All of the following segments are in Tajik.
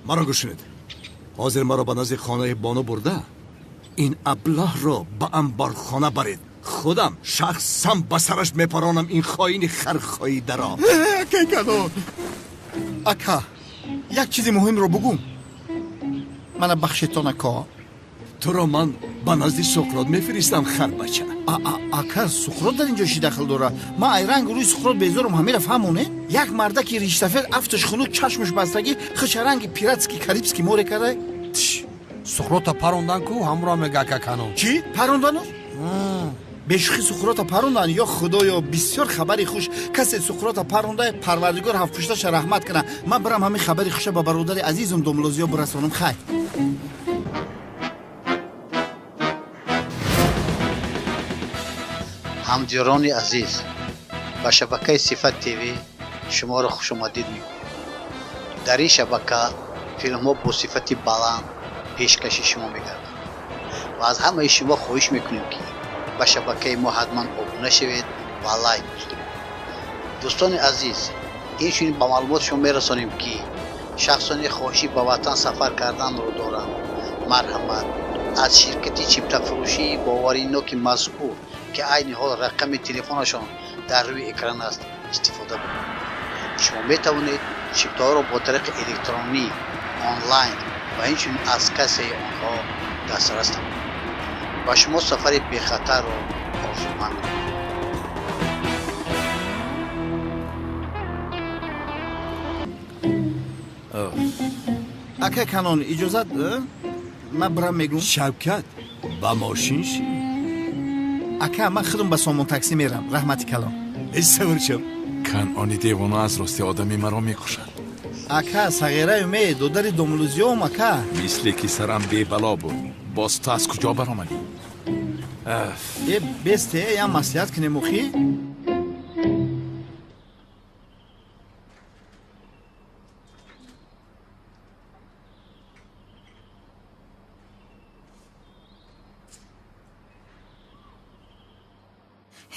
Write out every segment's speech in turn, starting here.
Маро гӯш кунед. Ҳозир маро ба назди хонаи бону бурда, ин аблаҳро ба анборхона баред. Худам шахсан ба сараш мепаронам ин хоини хархоидаро. Акай Канон, ака, як чизи муҳимро бугӯм. Мана бахшетон, ака. Туро ман ба назди Суқрот мефиристам, харбача. Ака, Суқрот дар ин ҷо чӣ дахл дорад? Ман ай ранг рӯи Суқрот безорум, ҳамеро фаҳмоне? Як мардаки ришсафед, афташ хунук, чашмаш бастагӣ, хиша ранги пиратский карибский море карда. Суқрота парондан ку, ҳамро мега ака Канон. Чӣ? Парондану? Бешухи Суқрота парондан? Ё худоё, бисёр хабари хуш. Касе Суқрота паронда, парвардигор ҳафтпушташа раҳмат кунад. Ман бирам ҳамин хабари хуша ба бародари азизум Домлозиё бирасонам. Хай. Ҳамдиёрони азиз, ба шабакаи Сифат ТВ шуморо хушомадид мегӯем. Дар ин шабака филмҳо бо сифати баланд пешкаши шумо мегарданд ва аз ҳамаи шумо хоҳиш мекунем, ки ба шабакаи мо ҳатман обуна шавед ва лайк гузоред. Дӯстони азиз, инчунин ба маълумот шумо мерасонем, ки шахсоне хоҳиши ба ватан сафар карданро доранд, марҳамат, аз ширкати чиптафурӯшии бовариноки мазкур, ки айни ҳол рақами телефонашон дар рӯи экран аст, истифода баред. Шумо метавонед чиптаҳоро бо тариқи электронӣ, онлайн ва инчунин аз кассаи онҳо дастрас намоед. Ба шумо сафари бехатарро орзумандем. Ака Канон, иҷозат, ман бирам мегӯм. Шавкат, ба мошин ши. Ака, ман худам ба Сомон таксӣ мерам. Раҳмати калон. Эй, савор шав. Канони девона аз рости одами маро мекушад. Ака, сағираю ме, додари Домлузиём, ака. Мисле ки сарам бебало буд. Боз ту аз куҷо баромадӣ? Э, бесте, ям маслиҳат кунем охи.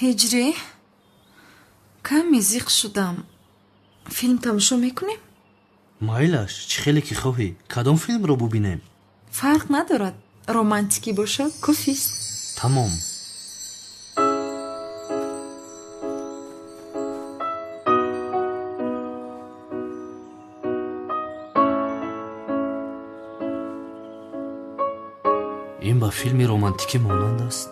Ҳиҷрӣ, каме зиқ шудам. Филм тамошо мекунем? Майлаш, чӣ хеле ки хоҳӣ. Кадом филмро бубинем? Фарқ надорад, романтикӣ бошад, кофист. Тамом. Ин ба филми романтикӣ монанд аст.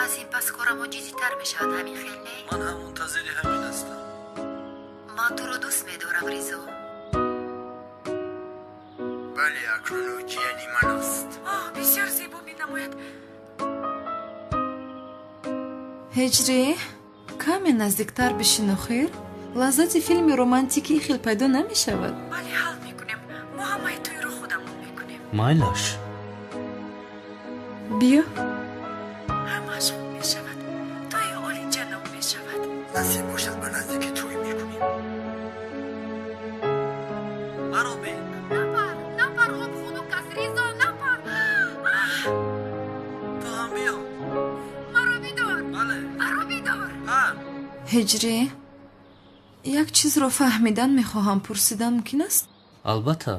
Аз ин пас корамон ҷиддитар мешавад, ҳамин хел не? Ман ҳам мунтазири ҳамин ҳастам. Ман туро дӯст медорам, Ризо. Бале, акнун ӯ ҷияни ман аст. Оҳ, бисёр зебо менамояд. Ҳиҷрӣ, каме наздиктар бишин охир. Лаззати филми романтикӣ хел пайдо намешавад. Бале, ҳал мекунем. Мо ҳамаи тӯйро худамон мекунем. Майлаш. Биё. Ҳамааш хуб мешавад. Тӯи олиҷаноб мешавад. Насиб бошад, ба наздики тӯй мекунем. Маро бин. Напар, напар, об хунук аст, Ризо, напар. Ту ҳам биё. Маро бидор. Бале. Маро бидор. Ҳиҷрӣ, як чизро фаҳмидан мехоҳам, пурсидан мумкин аст? Албатта.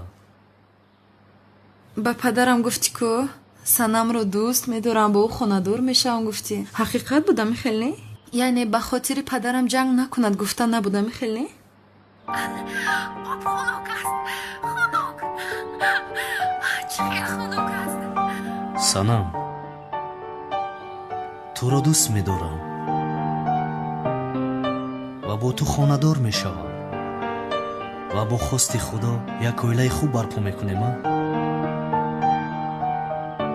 Ба падарам гуфтӣ ку Санамро дӯст медорам, бо ӯ хонадор мешавам гуфтӣ. Ҳақиқат буда михел не? Яъне ба хотири падарам ҷанг накунад гуфта набуда михел не? Об хунук аст, хунук. Чӣ хел хунук аст. Санам, туро дӯст медорам ва бо ту хонадор мешавам ва бо хости Худо як оилаи хуб барпо мекунем, а?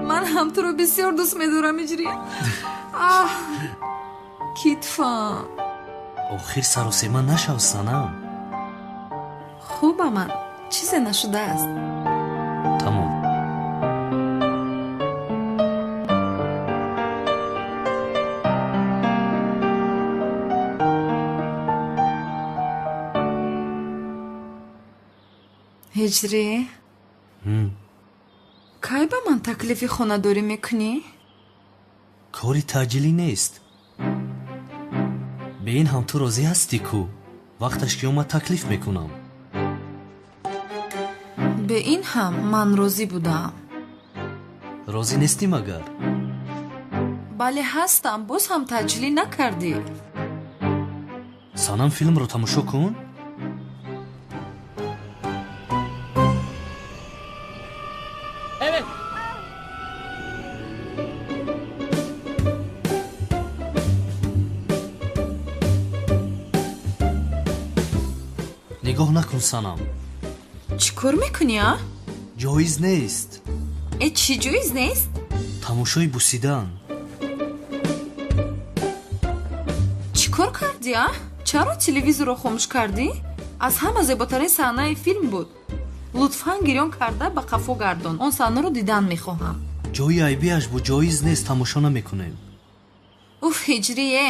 Ман ҳам туро бисёр дӯст медорам, Ҳиҷрӣ. Аҳ, китфам. Охир саросема нашав, Санам. Хуба ман, чизе нашудааст. Тамом. Ҳиҷрӣ, кай ба ман таклифи хонадорӣ мекунӣ? Кори таъҷилӣ нест. Бе ин ҳам ту розӣ ҳастӣ ку? Вақташ ки омад таклиф мекунам. Бе ин ҳам ман розӣ будаам. Розӣ нестӣ магар? Бале ҳастам, боз ҳам таъҷилӣ накардӣ. Санам, филмро тамошо кун. Нигоҳ накун, Санам. Чӣ кор мекунӣ, а? Ҷоиз нест. Э, чӣ ҷоиз нест? Тамошои бусидан. Чӣ кор кардӣ, а? Чаро телевизорро хомӯш кардӣ? Аз ҳама зеботарин саҳнаи филм буд. Лутфан гирён карда ба қафо гардон. Он саҳнаро дидан мехоҳам. Ҷои айбиаш бу ҷоиз нест, тамошо намекунем. Уф, ҳиҷрие,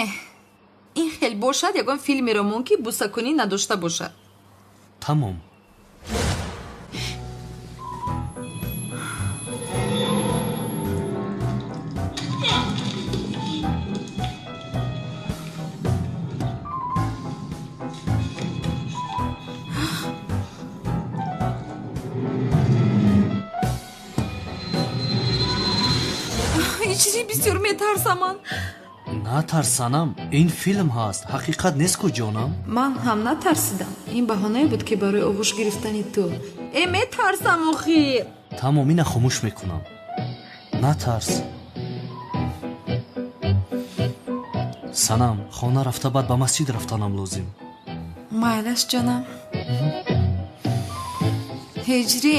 ин хел бошад ягон филмеро мон, ки бусакунӣ надошта бошад. Тамом. Ҳиҷрӣ, бисёр метарсам ман. Натарс, Санам, ин филм ҳаст, ҳақиқат нест ку, ҷонам. Ман ҳам натарсидам. Ин баҳонае буд, ки барои оғӯш гирифтани ту. Э, метарсам охир. Тамом, ина хомӯш мекунам. Натарс. Санам, хона рафта баъд ба масҷид рафтанам лозим. Майлаш, ҷонам. Ҳиҷрӣ,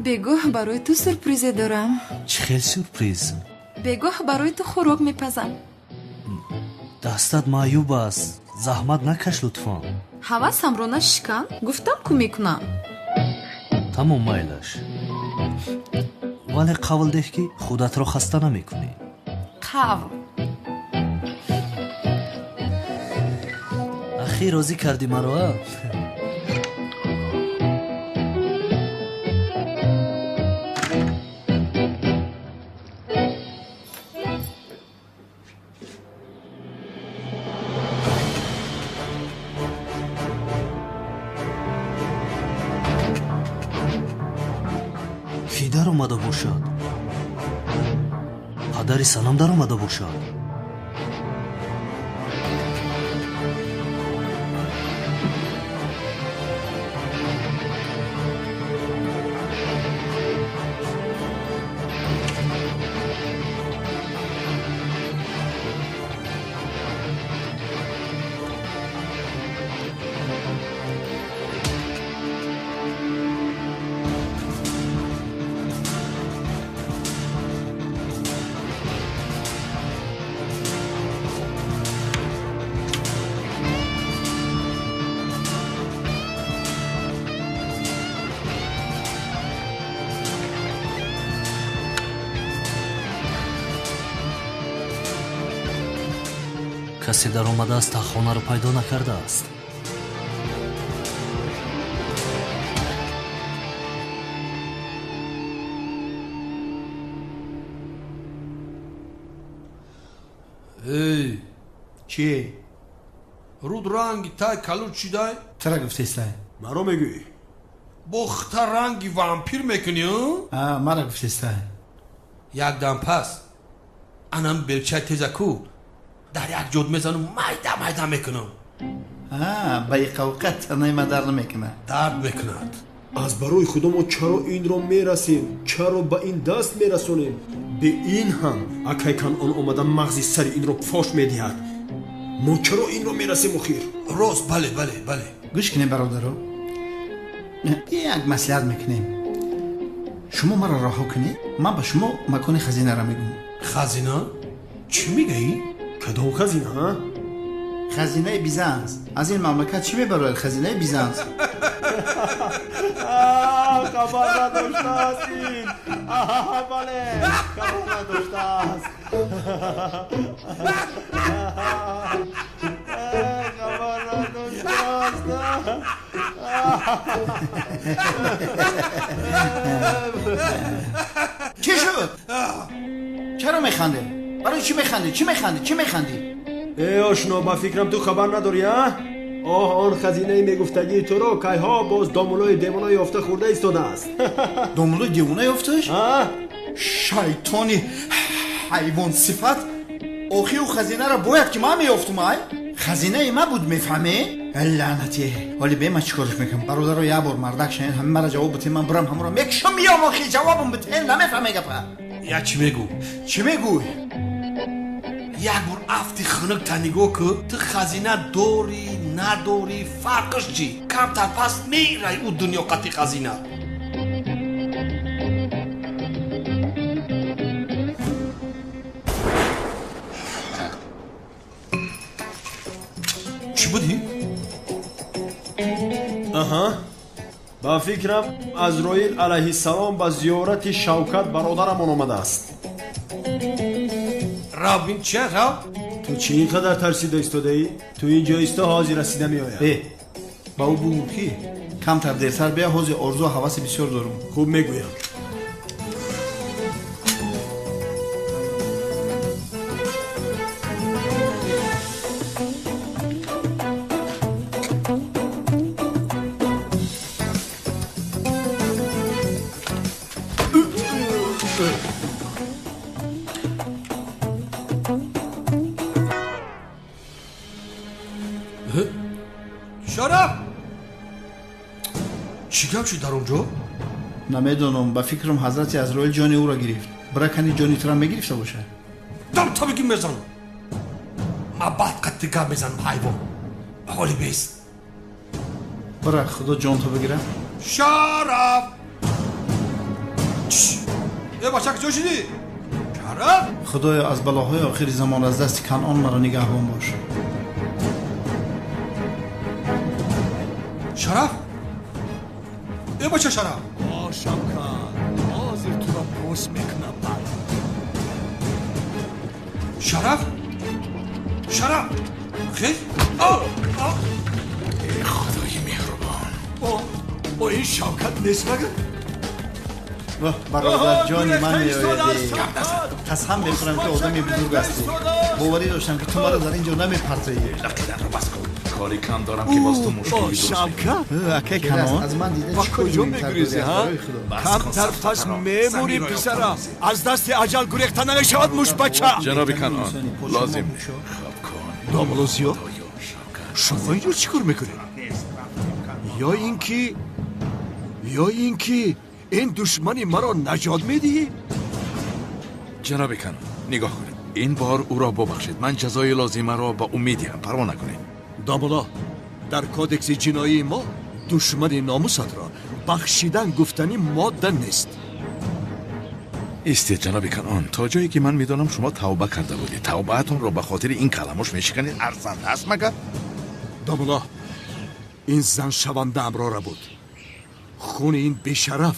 бегоҳ барои ту сюрпризе дорам. Чӣ хел сюрприз? Бегоҳ барои ту хӯрок мепазам. Дастат маъюб аст, заҳмат накаш лутфан. Ҳавасамро нашикан, гуфтам ку мекунам. Тамом, майлаш. Вале қавл деҳ, ки худатро хаста намекунӣ. Қавл. Ахир розӣ кардӣ маро, а? Кӣ даромада бошад? Падари Санам даромада бошад. Касе даромадааст, таххонаро пайдо накардааст. Эй, Чӣ? Руд ранги тай калуд шидай? Чара гуфтестай? Маро мегӯӣ? Бохта ранги вампир мекунӣ, а? Мара гуфтестай. Якдам пас анам белчай теза ку дар як ҷод мезанам, майда майда мекунам. Ба иқавқат танаи ман дард намекунад. Дард мекунад. Аз барои худо мо чаро инро мерасем? Чаро ба ин даст мерасонем? Бе ин ҳам акай Канъон омада мағзи сари инро фош медиҳад. Мо чаро инро мерасем охир? Рост, бале, бале, бале. Гӯш кунем, бародаро, як маслиҳат мекунем. Шумо маро раҳо кунед, ман ба шумо макони хазинаро мегӯям. Хазина? Чӣ мегӯӣ? Кадом хазина, а? Хазинаи Бизанс. Аз ин мамлакат чӣ мебарояд хазинаи Бизанс? Хабар надоштааст ин. Бале, хабар надоштааст. Хабар надоштааст. аст. Чӣ шуд? Чаро механдӣ? Барои чӣ механдӣ? Чӣ механдӣ? Чӣ механдӣ? Э ошно, ба фикрам ту хабар надорӣ, а? Оҳ, он хазинаи мегуфтагии туро кайҳо боз домулои девона ёфта хӯрда истодааст. Домулои девона ёфташ? Шайтони ҳайвон сифат! Охи ӯ хазинаро бояд ки ман меёфтум, ай? Хазинаи ма буд, мефаҳмӣ? Лаънатӣ. Ҳоли бе ман чӣ корш мекунам? Бародаро, як бор мардак шавед, ҳама мара ҷавоб битен, ман бирам ҳамаро мекушам, меём, охи ҷавобам битен, намефаҳме гапа. Я чӣ мегӯ? Чӣ мегӯй? Як бор афти хунук та нигоҳ кун, ту хазина дорӣ, надорӣ, фарқш чӣ? Камтар пас мерай ӯ дунё қати хазина. Чӣ будӣ? Аҳа, ба фикрам Азроил алайҳиссалом ба зиёрати Шавкат бародарамон омадааст. Рав бин чия, рав? Ту чӣ ин қадар тарсида истодаӣ? Ту ин ҷо исто, ҳозир расида меоям. Э, ба ӯ бугӯ ки камтар дертар бия, ҳозир орзу ҳаваси бисёр дорум. Хуб мегӯям. Шараф! Чӣ гап шуд дар он ҷо? Намедонам, ба фикрам ҳазрати Азроил ҷони ӯро гирифт. Биракани ҷони тура мегирифта бошад. Дам табиги мезанам. Ма баъд қатти гап мезанам, ҳайвон. Ҳоли бест. Бира, худо ҷонто бигирад. Шараф! Э бача, куҷо шудӣ? Шараф! Худоё, аз балоҳои охири замон аз дасти Канъон маро нигаҳбон бош. Шараф? Э бача, Шараф! О, Шавкат, ҳозир туро пӯст мекунам бад. Шараф? Шараф! Хез? Э худои меҳрубон! О, ин Шавкат нест магар? Воҳ, бародар ҷони ман меояд. Қасам мехӯрам ки одами бузург ҳастӣ. Боварӣ доштам ки ту маро дар ин ҷо намепартоӣ. Лақиданро бас кун. Кори кам дорам ки боз ту мушкили дуруст. Шавкат, акай Канон, аз ман дида ба куҷо мегурезӣ, ҳа? Камтар пас мемурӣ, писарам. Аз дасти аҷал гурехта намешавад, мушбача. Ҷаноби Канон, лозим нест. Хоб кун. Домулло Зиё, шумо инҷо чӣ кор мекунед? Ё ин ки ин душмани маро наҷот медиҳӣ? Ҷаноби Канон, нигоҳ кунед. Ин бор ӯро бубахшед. Ман ҷазои лозимаро ба ӯ медиҳам, парво накунед. Домулло, дар кодекси ҷиноии мо душмани номусатро бахшидан гуфтани модда нест. Истед, ҷаноби Канон, то ҷое ки ман медонам шумо тавба карда будед. Тавбаатонро ба хотири ин каламош мешиканед. Арзанда аст магар? Домулло, ин зан шавандаамрора буд. Хуни ин бешараф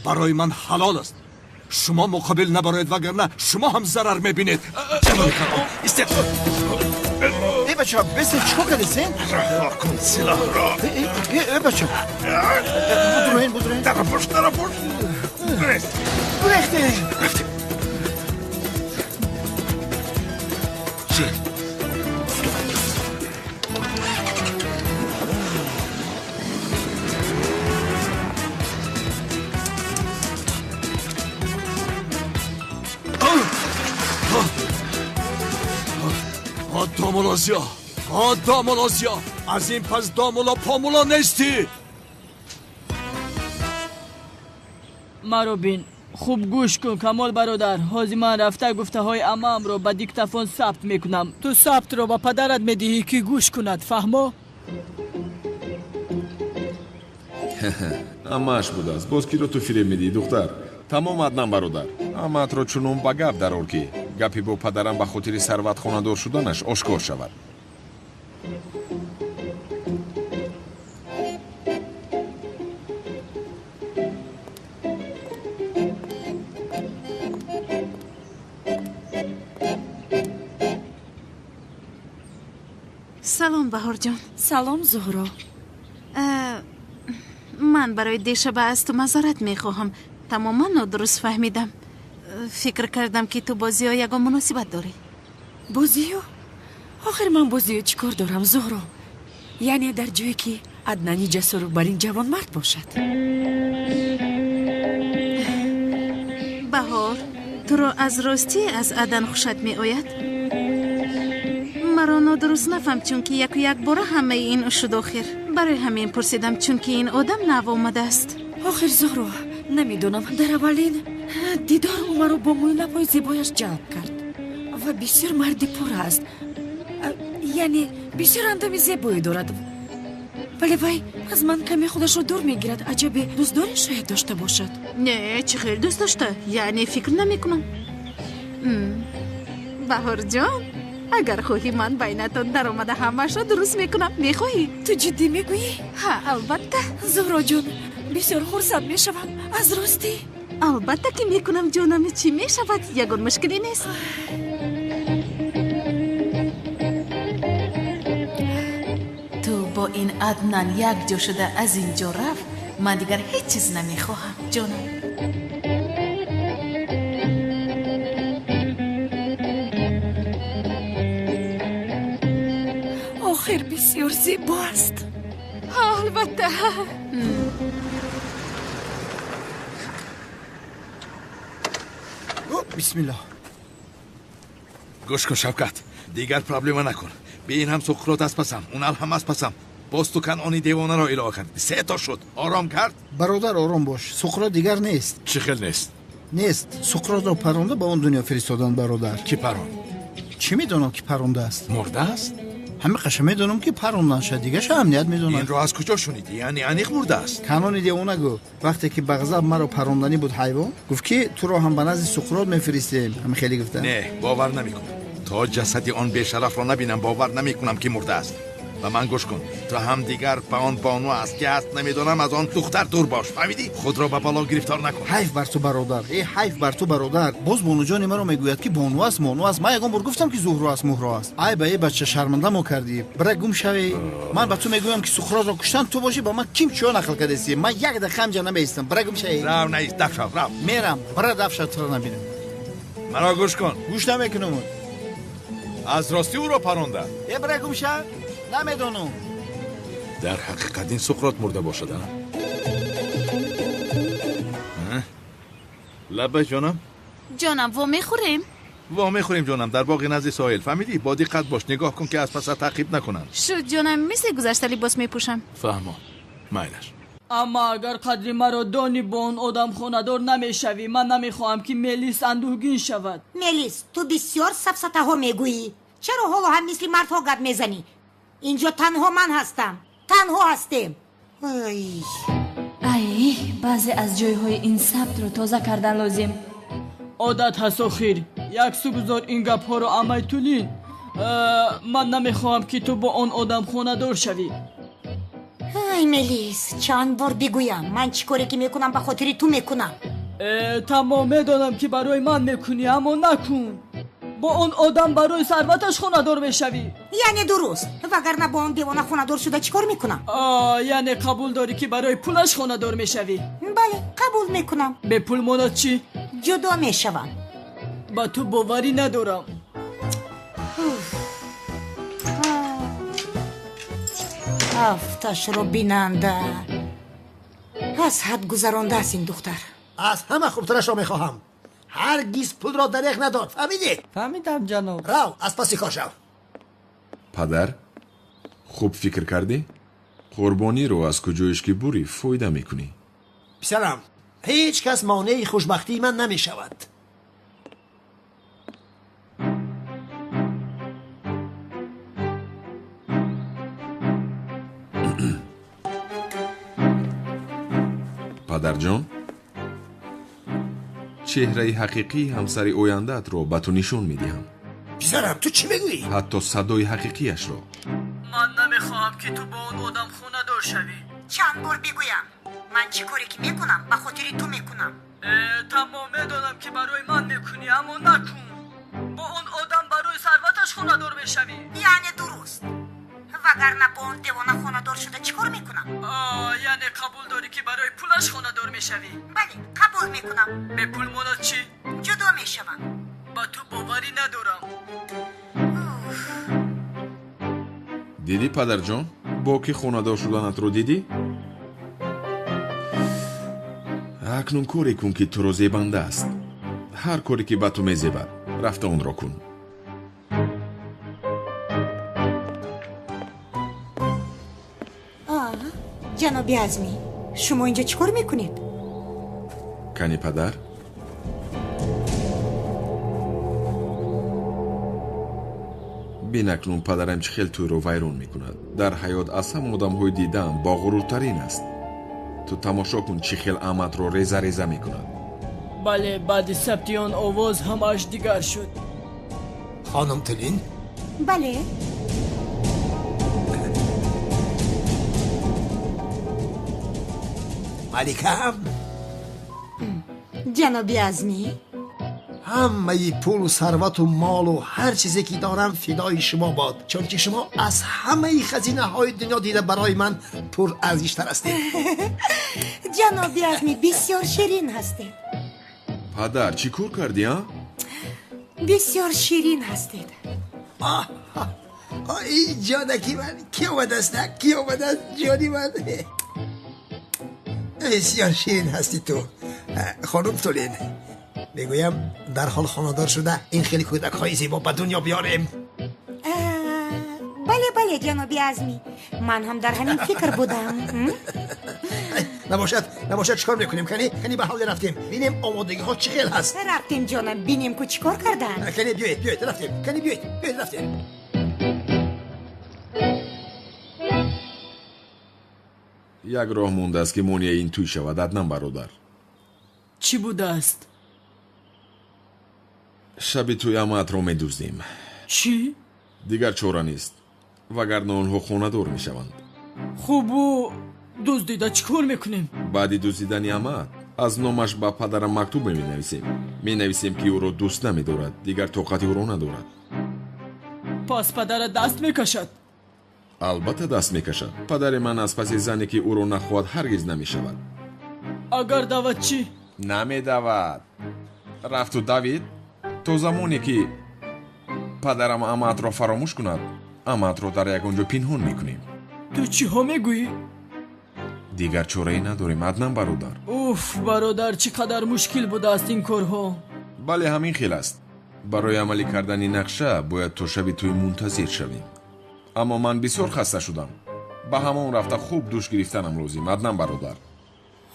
барои ман ҳалол аст. Шумо муқобил набароед, вагарна шумо ҳам зарар мебинед. Ҷаноби Канон, истед. Э бача, бесе чӣ кор кардесен? Раҳо кун силоҳро. Э бача, будроен, будроен. Дарапӯш, дарапӯш. Гурез. Гурехтем. Рафтем. Шин. Домулло Зиё, о домулло Зиё, аз ин пас домулло помулло нестӣ. Маро бин, хуб гӯш кун, Камол бародар. Ҳозир ман рафта гуфтаҳои амаамро ба диктафон сабт мекунам. Ту сабтро ба падарат медиҳӣ ки гӯш кунад, фаҳмо? Амааш будааст. Боз киро ту фиреб медиҳӣ, духтар? Тамом Аднан бародар. Амаатро чунон ба гап дарор ки гапи бо падарам ба хотири сарват хонадор шуданаш ошкор шавад. Салом, Баҳорҷон. Салом, Зуҳро. Ман барои дешаба аз ту мазорат мехоҳам. Тамоман нодуруст фаҳмидам. Фикр кардам, ки ту бо Зиё ягон муносибат дорӣ. Бо Зиё? Охир ман бо Зиё чӣ кор дорам, Зуҳро? Яъне дар ҷое ки Аднани ҷасуру бар ин ҷавонмард бошад. Баҳор, туро аз ростӣ аз Адан хушат меояд? Маро нодуруст нафаҳм, чунки яку якбора ҳамаи ин шуд охир. Барои ҳамин пурсидам, чунки ин одам нав омадааст. Охир Зуҳро, намедонам, дар аввалин дидор ӯ маро бо мӯйлабҳои зебояш ҷалб кард ва бисёр марди пур аст. Яъне бисёр андоми зебое дорад. Вале вай аз ман каме худашро дур мегирад. Аҷабе дӯстдоре шояд дошта бошад. Не, чӣ хел дӯст дошта? Яъне фикр намекунам. Баҳорҷон, агар хоҳӣ ман байнатон даромада ҳамаашро дуруст мекунам. Мехоҳӣ? Ту ҷиддӣ мегӯӣ? Ҳа, албатта. Зуҳроҷон, бисёр хурсанд мешавам. Аз ростӣ? Албатта ки мекунам, ҷонам. Чӣ мешавад? Ягон мушкиле нест. Ту бо ин Аднан якҷо шуда аз ин ҷо рафт, ман дигар ҳеҷ чиз намехоҳам, ҷонам. Охир бисёр зебо аст. Албатта. Бисмиллоҳ. Гӯш кун, Шавкат, дигар проблема накун. Бе ин ҳам Суқрот аз пасам, Унал ҳам аз пасам. Боз ту Канъони девонаро илова кард. Се то шуд. Ором кард? Бародар, ором бош. Суқрот дигар нест. Чӣ хел нест? Нест. Суқротро паронда ба он дунё фиристоданд, бародар. Ки паронд? Чӣ медонам, ки парондааст? Мурдааст? Ҳамиқаша медонам, ки паронданша, дигаша амният медонад. Инро аз куҷо шунидӣ? Яъне аниқ мурдааст? Канони девона гуфт, вақте ки ба ғазаб маро паронданӣ буд ҳайвон, гуфт ки туро ҳам ба назди Суқрот мефиристем. Ҳамин хеле гуфта? Не, бовар намекунам. То ҷасади он бешарафро набинам, бовар намекунам, ки мурдааст. Ба ман гӯш кун. Ту ҳам дигар ба он бону аст ки аст намедонам, аз он духтар дур бош. Фаҳмидӣ? Худро ба бало гирифтор накун. Ҳайф бар ту, бародар. Э, ҳайф бар ту, бародар. Боз бонуҷони маро мегӯяд, ки бону аст, мону аст. Ман ягон бор гуфтам, ки Зуҳро аст, муҳро аст? Ай ба э бача, шарманда мо кардӣ. Бира гум шавӣ. Ман ба ту мегӯям, ки Суқротро куштан ту бошӣ, ба ман ким чиё нақл кардасӣ? Ман як дақиқа ҳамҷа намеистам. Бира гум шавӣ. Рав, наист, даф шав, рав. Мерам. Бира даф шав, туро набинам. Маро гӯш кун. Гӯш намекунам. Аз ростӣ ӯро паронда. Э, бира гум шав. Намедонам. Дар ҳақиқат ин Суқрот мурда бошад, а? Лабба, ҷонам. Ҷонам, во мехӯрем? Во мехӯрем, ҷонам, дар боғи назди соҳил. Фаҳмидӣ? Бо диққат бош, нигоҳ кун, ки аз пасат таъқиб накунанд. Шуд, ҷонам, мисли гузашта либос мепӯшам. Фаҳмо, майлаш. Аммо агар қадри маро донӣ, бо он одам хонадор намешавӣ. Ман намехоҳам, ки Мелис андӯҳгин шавад. Мелис, ту бисёр сафсатаҳо мегӯӣ. Чаро ҳоло ҳам мисли мардҳо гап мезанӣ? Инҷо танҳо ман ҳастам. Танҳо ҳастем. Ай, баъзе аз ҷойҳои ин сабтро тоза кардан лозим. Одат ҳаст охир. Як су гузор ин гапҳоро, амай Тулин. Ман намехоҳам, ки ту бо он одам хонадор шавӣ. Ай, Мелис, чанд бор бигӯям, ман чӣ коре ки мекунам, ба хотири ту мекунам. Тамом, медонам, ки барои ман мекунӣ, аммо накун. Бо он одам барои сарваташ хонадор мешавӣ. Яъне дуруст, вагарна бо он девона хонадор шуда чӣ кор мекунам? Яъне қабул дорӣ, ки барои пулаш хонадор мешавӣ? Бале, қабул мекунам. Бе пул монад чӣ? Ҷудо мешавам. Ба ту боварӣ надорам. Афташро бинанда. Аз ҳад гузарондааст ин духтар. Аз ҳама хубтарашро мехоҳам. Ҳаргиз пулро дареғ надор. Фаҳмидӣ? Фаҳмидам, ҷаноб. Рав, аз паси кор шав. Падар, хуб фикр кардӣ? Қурбониро аз куҷоиш ки бурӣ фоида мекунӣ. Писарам, ҳеҷ кас монеи хушбахтии ман намешавад. Падарҷон, чеҳраи ҳақиқии ҳамсари ояндаатро ба ту нишон медиҳам. Писарам, ту чӣ мегӯӣ? Ҳатто садои ҳақиқияшро. Ман намехоҳам, ки ту бо он одам хонадор шавӣ. Чанд бор бигӯям, ман чӣ коре ки мекунам, ба хотири ту мекунам. Тамом, медонам, ки барои ман мекунӣ, аммо накун. Бо он одам барои сарваташ хонадор мешавӣ. Яъне дуруст, вагарна бо он девона хонадор шуда чӣ кор мекунам? Яъне қабул дорӣ, ки барои пулаш хонадор мешавӣ? Бале, қабул мекунам. Бепул монад чӣ? Ҷудо мешавам. Ба ту боварӣ надорам. Дидӣ, падарҷон, бо ки хонадор шуданатро дидӣ? Акнун коре кун, ки туро зебанда аст. Ҳар коре ки ба ту мезебад, рафта онро кун. Ҷаноби Азмӣ, шумо инҷо чӣ кор мекунед? Кани падар? Бин, акнун падарам чӣ хел тӯйро вайрон мекунад. Дар ҳаёт аз ҳама одамҳои дидаам боғуруртарин аст. Ту тамошо кун, чӣ хел аматро реза реза мекунад. Бале, баъди сабти он овоз ҳамааш дигар шуд. Хонум Тулин? Бале. Маликаам? Ҷаноби Азмӣ, ҳамаи пулу сарвату молу ҳар чизе ки дорам фидои шумо бод, чунки шумо аз ҳамаи хазинаҳои дунё дида барои ман пурарзиштар ҳастед. Ҷаноби Азмӣ, бисёр ширин ҳастед. Падар, чӣ кор кардӣ, а? Бисёр ширин ҳастед. Ин ҷонаки ман ки омадааст, ки омадааст, ҷони ман? Бисёр ширин ҳастӣ ту, хонум Тулин. Мегӯям, дарҳол хонадор шуда ин хеле кӯдакҳои зебо ба дунё биёрем. Бале, бале, ҷаноби Азмӣ, ман ҳам дар ҳамин фикр будам. Набошад, набошад, чӣ кор мекунем? Кани, кани, ба ҳавле рафтем, бинем омодагиҳо чӣ хел ҳаст. Рафтем, ҷонам, бинем ку чӣ кор карданд. Кани, биёед, биёед, рафтем. Кани, биёед, биёед, рафтем. Як роҳ мондааст, ки монеаи ин тӯй шавад, Аднан бародар. Чӣ будааст? Шаби тӯй амаатро медуздем. Чӣ? Дигар чора нест, вагарна онҳо хонадор мешаванд. Хубу дуздида чӣ кор мекунем? Баъди дуздидани амаат аз номаш ба падарам мактуб менависем. Менависем, ки ӯро дӯст намедорад, дигар тоқати ӯро надорад. Пас падарат даст мекашад? Албатта даст мекашад. Падари ман аз паси зане, ки ӯро нахоҳад, ҳаргиз намешавад. Агар давад чӣ? Намедавад. Рафту давид то замоне ки падарам амаатро фаромӯш кунад, амаатро дар ягон ҷо пинҳон мекунем. Ту чиҳо мегӯӣ? Дигар чорае надорем, Аднан бародар. Уф, бародар, чӣ қадар мушкил будааст ин корҳо. Бале, ҳамин хел аст. Барои амалӣ кардани нақша бояд то шаби тӯй мунтазир шавем. Аммо ман бисёр хаста шудам. Ба ҳамон рафта хуб душ гирифтанам лозим, Аднан бародар.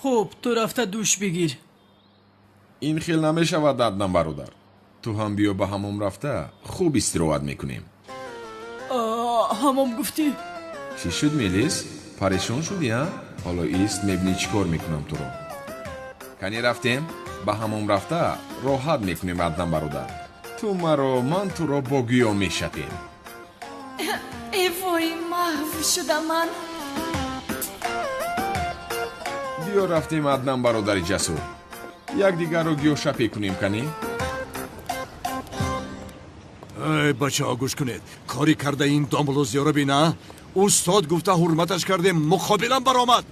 Хуб, ту рафта душ бигир. Ин хел намешавад, Аднан бародар. Ту ҳам биё, ба ҳамом рафта хуб истироҳат мекунем. Ҳамом гуфтӣ? Чӣ шуд, Мелис? Парешон шудӣ, а? Ҳоло ист, мебинӣ чӣ кор мекунам туро. Кани, рафтем, ба ҳамом рафта роҳат мекунем, Аднан бародар. Ту маро, ман туро бо гӯё мешапем. Э вой, маҳв шуда ман. Биё, рафтем, Аднан бародари ҷасур, якдигарро гиёшапе кунем, кани. Эй, бачаҳо, гӯш кунед. Кори карда ин домло зиёра бина. Устод гуфта ҳурматаш кардем, муқобилам баромад.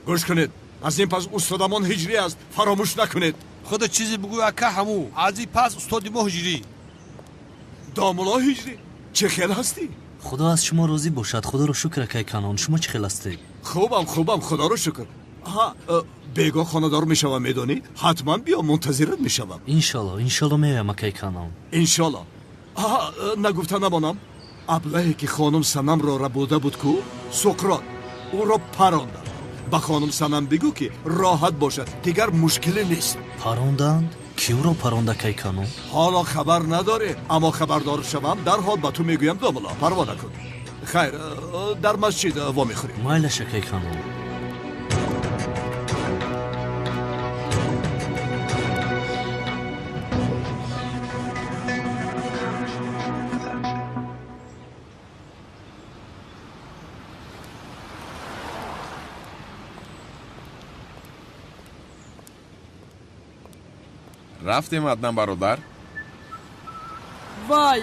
Гӯш кунед, аз ин пас устодамон ҳиҷрӣ аст, фаромӯш накунед. Худо чизе бигӯ, ака, ҳаму аз ин пас устоди мо ҳиҷрӣ. Домуло ҳиҷрӣ, чӣ хел ҳастӣ? Худо аз шумо розӣ бошад. Худоро шукр, акай Канон. Шумо чӣ хел ҳастед? Хубам, хубам, худоро шукр. Ҳа, бегоҳ хонадор мешавам, медонӣ? Ҳатман биё, мунтазират мешавам. Иншолло, иншолло меоям, акай Канон. Иншолло. Ҳа, нагуфта намонам, аблаҳе ки хонум Санамро рабуда буд ку, Суқрот, ӯро парондам. Ба хонум Санам бигӯ, ки роҳат бошад, дигар мушкиле нест. Паронданд? Ки ӯро паронда, акай Канон? Ҳоло хабар надорӣ, аммо хабардор шавам, дарҳол ба ту мегӯям, домуло, парво накун. Хайр, дар масҷид вомехӯрем. Майлаш, акай Канон. Рафтем, Аднан бародар. Вай,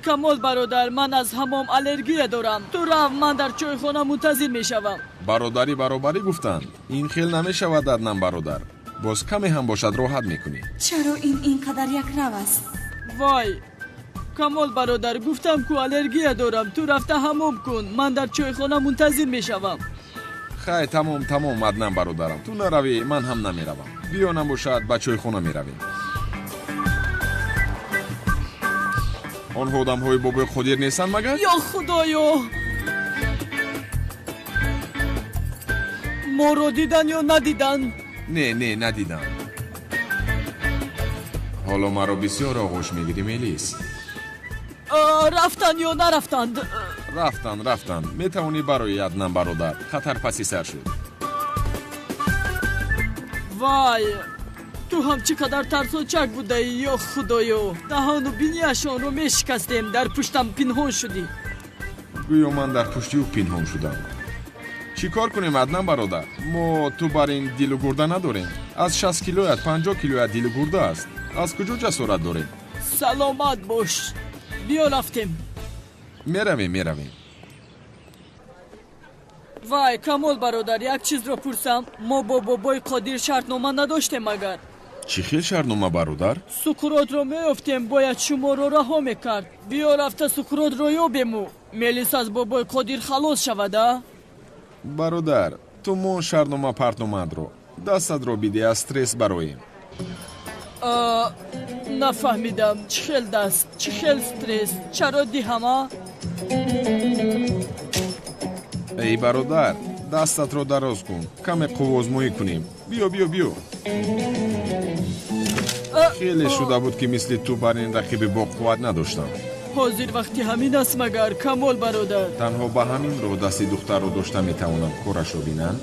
Камол бародар, ман аз ҳамом аллергия дорам. Ту рав, ман дар чойхона мунтазир мешавам. Бародарӣ баробарӣ гуфтанд. Ин хел намешавад, Аднан бародар. Боз каме ҳам бошад роҳат мекунӣ. Чаро ин ин қадар якрав аст? Вой, Камол бародар, гуфтам ку аллергия дорам. Ту рафта ҳамом кун, ман дар чойхона мунтазир мешавам. Хай, тамом, тамом, Аднан бародарам. Ту наравӣ, ман ҳам намеравам. Биё набошад, ба чойхона меравем. Онҳо одамҳои бобои Қодир нестанд магар? Ё Худоё! Моро дидан ё надидан? Не, не, надидам. Ҳоло маро бисёр оғӯш мегирӣ, Мелис. Рафтанд ё нарафтанд? Рафтанд, рафтанд. Метавонӣ барои, Аднан бародар. Хатар паси сар шуд. Вай, ту ҳам чӣ қадар тарсончак будаӣ, ё Худоё! Даҳону бинияшонро мешикастем, дар пуштам пинҳон шудӣ. Гӯё ман дар пушти ӯ пинҳон шудам. Чӣ кор кунем, Аднан бародар? Мо ту бар ин дилу гурда надорем. Аз 60 килоят 50 килоят дилу гурда аст. Аз куҷо ҷасорат дорем? Саломат бош. Биё рафтем. Меравем, меравем. Вай, Камол бародар, як чизро пурсам. Мо бо бобои Қодир шартнома надоштем магар? Чӣ хел шартнома, бародар? Суқротро меёфтем, бояд шуморо раҳо мекард. Биё рафта Суқротро ёбему. Мелис аз бобои Қодир халос шавад, а? Бародар, ту мон шартнома партномадро. Дастатро бидеҳ, аз стресс бароем. Нафаҳмидам, чӣ хел даст, чӣ хел стресс, чаро диҳам, а? Эй бародар, дастатро дароз кун, каме қуввозмоӣ кунем. Биё, биё, биё. Хеле шуда буд, ки мисли ту бар ин рақиби боқувват надоштам. Ҳозир вақти ҳамин аст магар, Камол бародар? Танҳо ба ҳамин роҳ дасти духтарро дошта метавонам, корашро бинам.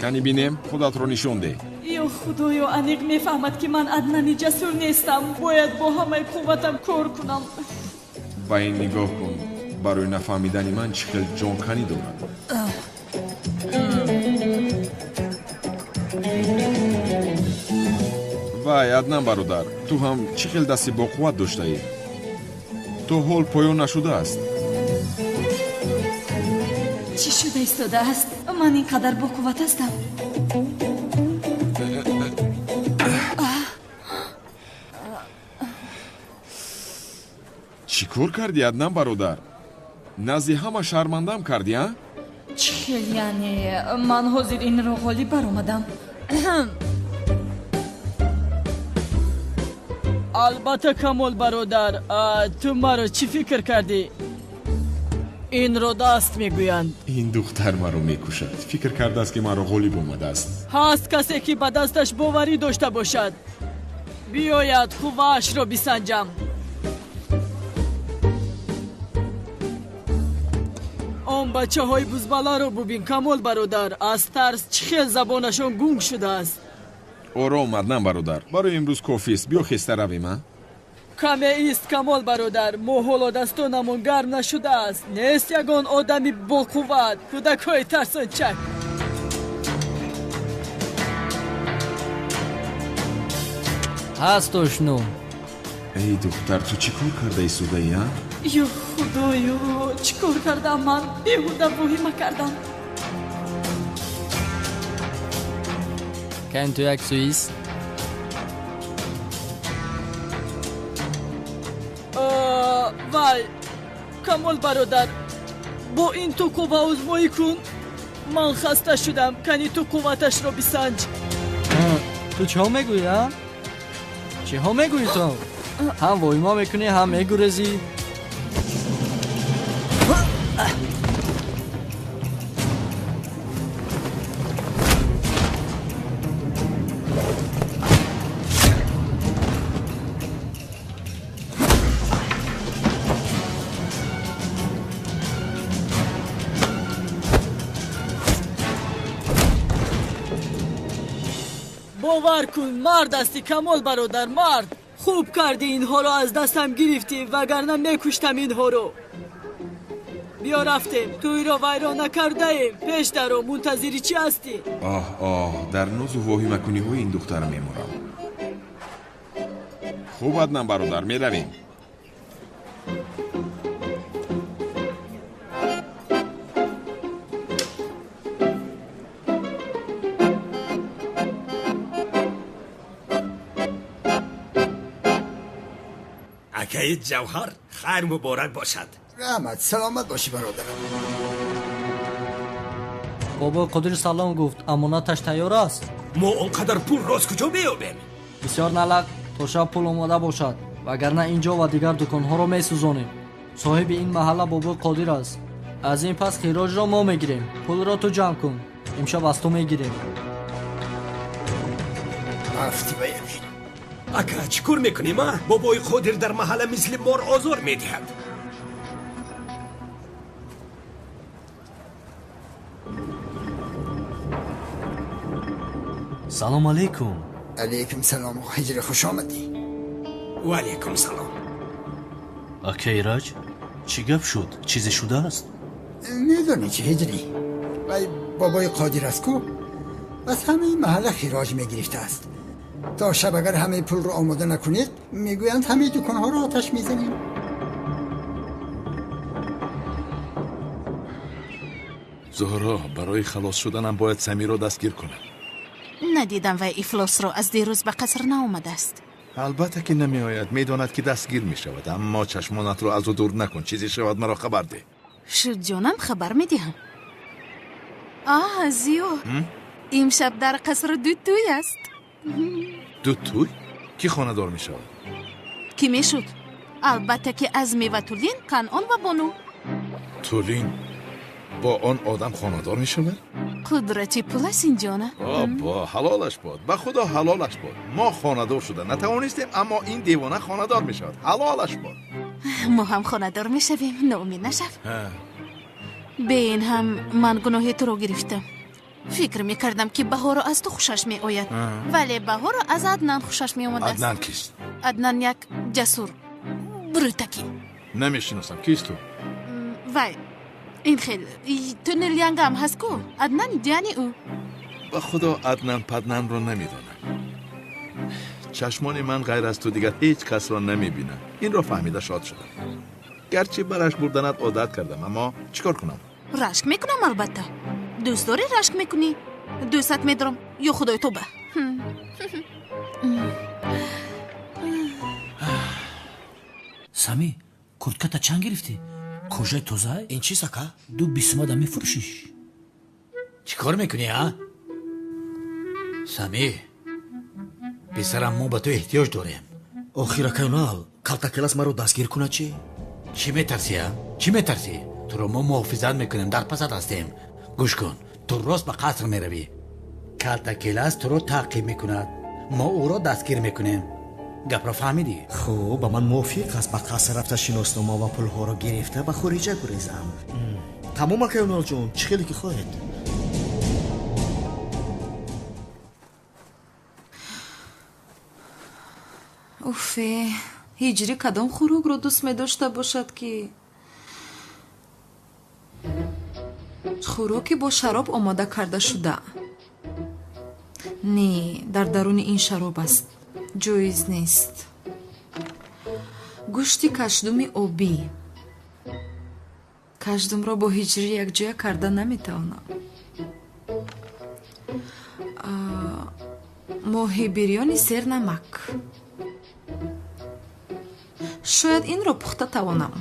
Кани бинем, худатро нишон деҳ. Ё Худоё, аниқ мефаҳмад, ки ман Аднани ҷасур нестам. Бояд бо ҳамаи қувватам кор кунам. Ба ин нигоҳ кун, барои нафаҳмидани ман чӣ хел ҷонканӣ дорад. Вай, Аднан бародар, ту ҳам чӣ хел дасти боқувват доштаӣ? То ҳол поён нашудааст. Чӣ шуда истодааст? Ман ин қадар боқувват ҳастам. Чӣ кор кардӣ, Аднан бародар? Назди ҳама шармандам кардӣ, а? Чӣ хел, яъне ман ҳозир инро ғолиб баромадам. Албатта, Камол бародар, ту маро чӣ фикр кардӣ? Инро даст мегӯянд. Ин духтар маро мекушад. Фикр кардааст, ки маро ғолиб омадааст. Ҳаст касе, ки ба дасташ боварӣ дошта бошад. Биёяд, қувваашро бисанҷам. Он бачаҳои бузбаларо бубин, Камол бародар, аз тарс чӣ хел забонашон гунг шудааст. Ором, Аднан бародар, барои имрӯз кофист. Биё хеста равем, а? Каме ист, Камол бародар, мо ҳоло дастонамон гарм нашудааст. Нест ягон одами боқувват, кӯдакҳои тарсончак. Ҳаст ошно. Эй духтар, ту чӣ кор карда истодаӣ, а? Ё Худоё, чӣ кор кардам ман? Беҳуда воҳима кардам. Кан ту як суис? Вай, Камол бародар, бо ин ту қувваозмоӣ кун. Ман хаста шудам, кани ту қувваташро бисанҷ. Ту чиҳо мегӯӣ, а? Чиҳо мегӯӣ ту? Ҳам воҳима мекунӣ, ҳам мегурезӣ. Бовар кун, мард ҳастӣ, Камол бародар, мард. Хуб кардӣ инҳоро аз дастам гирифтӣ, вагарна мекуштам инҳоро. Биё рафтем, тӯйро вайрон накардаем. Пеш даро, мунтазири чӣ ҳастӣ? Оҳ, оҳ, дар нозу воҳимакуниҳои ин духтар мемурам. Хуб, Аднан бародар, меравем. Акаи Ҷавҳар, хайр муборак бошад. Раҳмат, саломат бошӣ бародарам. Бобои Қодир салом гуфт, амонаташ тайёр аст? Мо он қадар пулро аз куҷо меёбем? Бисёр налақ, то шаб пул омода бошад, вагарна ин ҷо ва дигар дуконҳоро месӯзонем. Соҳиби ин маҳалла бобои Қодир аст. Аз ин пас хироҷро мо мегирем. Пулро ту ҷамъ кун. Имшаб аз ту мегирем. Афти ба ямин. Ака, чӣ кор мекунем, а? Бобои Қодир дар маҳалла мисли мор озор медиҳад. Салом алейкум. Алейкум салом, Ҳиҷри, хуш омадӣ. Ва алейкум салом. Ака Ираҷ, чӣ гап шуд? Чизе шудааст? Медонӣ чӣ, Ҳиҷрӣ? Вай бобои Қодир аст ку? Аз ҳамаи маҳалла хироҷ мегирифтааст. То шаб агар ҳамаи пулро омода накунед, мегӯянд ҳамаи дуконҳоро оташ мезанем. Зуҳро, барои халос шуданам бояд Самиро дастгир кунам. Надидам вай ифлосро аз дирӯз ба қаср наомадааст. Албатта ки намеояд, медонад ки дастгир мешавад, аммо чашмонатро аз ӯ дур накун, чизе шавад маро хабар деҳ. Шуд ҷонам, хабар медиҳам. А, Зиё, имшаб дар қаср ду тӯй аст. Ду тӯй? Кӣ хонадор мешавад? Кӣ мешуд? Албатта ки Азми ва Тулин, Канъон ва Бону. Тулин бо он одам хонадор мешавад? Қудрати пул аст ин ҷона. Обо, ҳалолаш бод, ба худо ҳалолаш бод. Мо хонадор шуда натавонистем, аммо ин девона хонадор мешавад. Ҳалолаш бод. Мо ҳам хонадор мешавем, ноумед нашав. Бе ин ҳам ман гуноҳи туро гирифтам. Фикр мекардам ки Баҳоро аз ту хушаш меояд, вале Баҳоро аз Аднан хушаш меомадааст. Аднан кист? Аднан як ҷасур брутакӣ. Намешиносам, кист ту? Вай, ин хел туннелянгам ҳаст ку? Аднан ҷияни ӯ. Ба худо Аднан Паднанро намедонам. Чашмони ман ғайр аз ту дигар ҳеҷ касро намебинад. Инро фаҳмида шод шудам. Гарчи ба рашк бурданат одат кардам, аммо чӣ кор кунам? Рашк мекунам албатта. Дӯст дорӣ рашк мекунӣ? Дӯстат медорам, ё худои тоба. Сами, куртката чанд гирифтӣ? Кожаи тоза? Ин чиз, ака? Ду бисумада мефурӯшиш. Чӣ кор мекунӣ, а? Сами, писарам, мо ба ту эҳтиёҷ дорем. Охир, акайонал, калтакелас маро дастгир кунад чӣ? Чӣ метарсӣ, а? Чӣ метарсӣ? Туро мо муҳофизат мекунем, дар пасат ҳастем. Гӯш кун, ту рост ба қаср меравӣ. Калтакелас туро таъқиб мекунад. Мо ӯро дастгир мекунем. Гапро фаҳмидӣ? Хуб, ба ман мувофиқ аст ба қаср рафта шиноснома ва пулҳоро гирифта ба хориҷа гурезам. Тамом, акайоналҷон, чӣ хеле ки хоҳед. Уфе, Ҳиҷрӣ кадом хӯрокро дӯст медошта бошад ки хӯроке бо шароб омода карда шуда? Не, дар даруни ин шароб аст. Ҷоиз нест. Гӯшти кашдуми обӣ. Кашдумро бо Ҳиҷрӣ якҷоя карда наметавонам. Моҳи бирёни сернамак. Шояд инро пухта тавонам.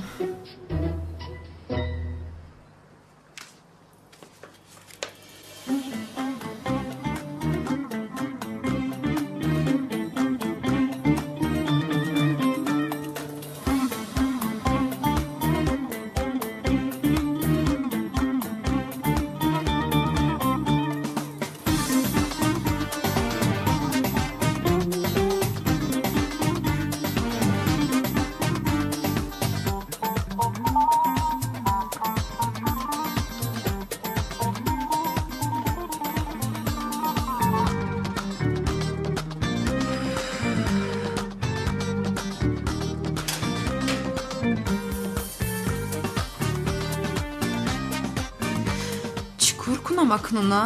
Акнуна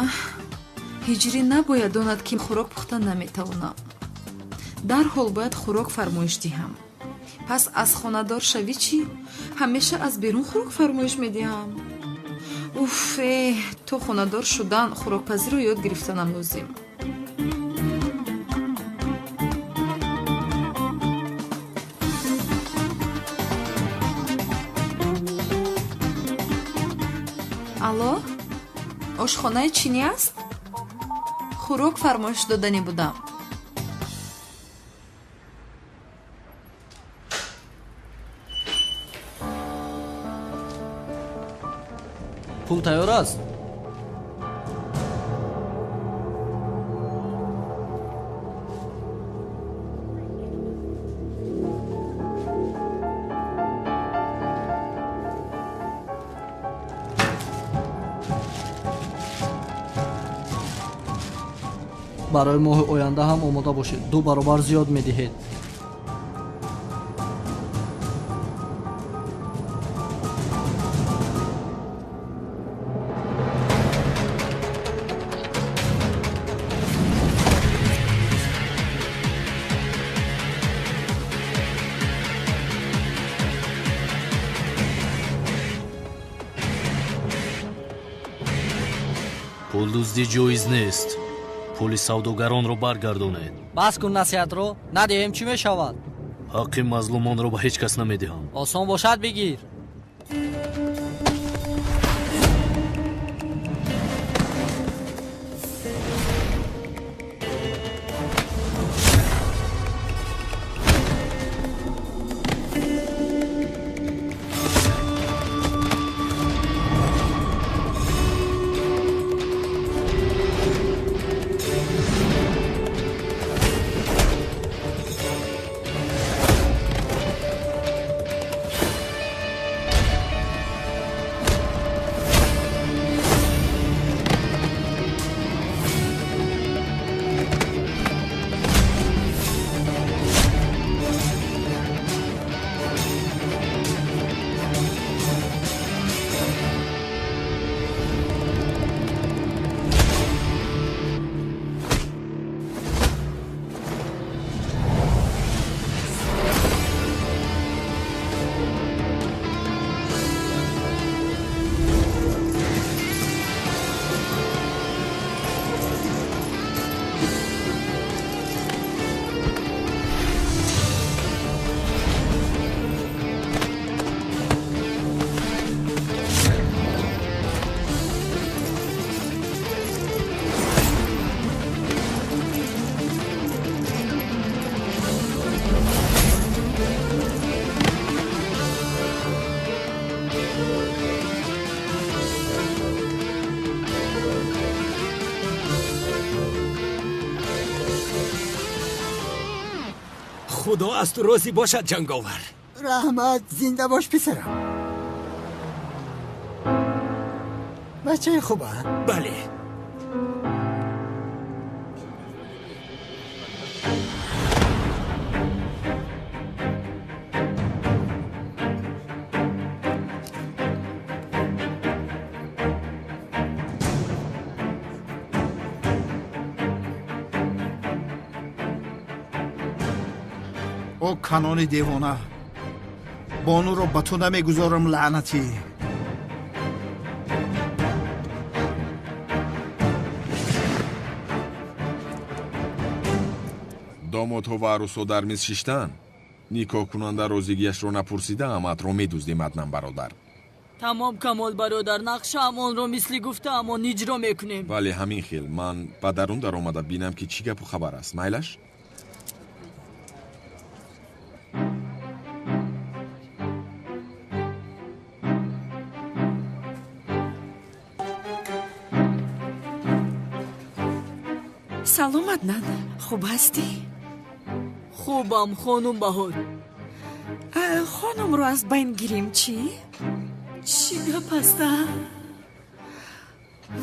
Ҳиҷрӣ набояд донад ки хӯрок пухта наметавонам. Дарҳол бояд хӯрок фармоиш диҳам. Пас аз хонадор шавӣ чӣ? Ҳамеша аз берун хӯрок фармоиш медиҳам. Уф, э, то хонадор шудан хӯрокпазиро ёд гирифтанам лозим. Алло, ошхонаи чинӣ аст? Хӯрок фармоиш доданӣ будам. Пул тайёр аст? Барои моҳи оянда ҳам омода бошед, 2 баробар зиёд медиҳед. Пулдуздӣ ҷоиз нест. Пули савдогаронро баргардонед. Бас кун насиҳатро, надиҳем чӣ мешавад? Ҳаққи мазлумонро ба ҳеҷ кас намедиҳам. Осон бошад бигир. Худо аз ту розӣ бошад, ҷанговар. Раҳмат, зинда бош писарам. Бачаи хуба? Бале. О канони девона, бонуро ба ту намегузорам, лаънатӣ. Домодҳо ва арӯсҳо дар миз шиштанд. Никоҳкунанда розигиашро напурсида аматро медуздем, Аднан бародар. Тамом, Камол бародар, нақшаам онро мисли гуфтаам он иҷро мекунем. Бале, ҳамин хел. Ман ба дарун даромада бинам, ки чӣ гапу хабар аст. Майлаш? Салом, Аднан, хуб ҳастӣ? Хубам, хонум Баҳор. Хонумро аз байн гирем чӣ? Чӣ гап аст, а?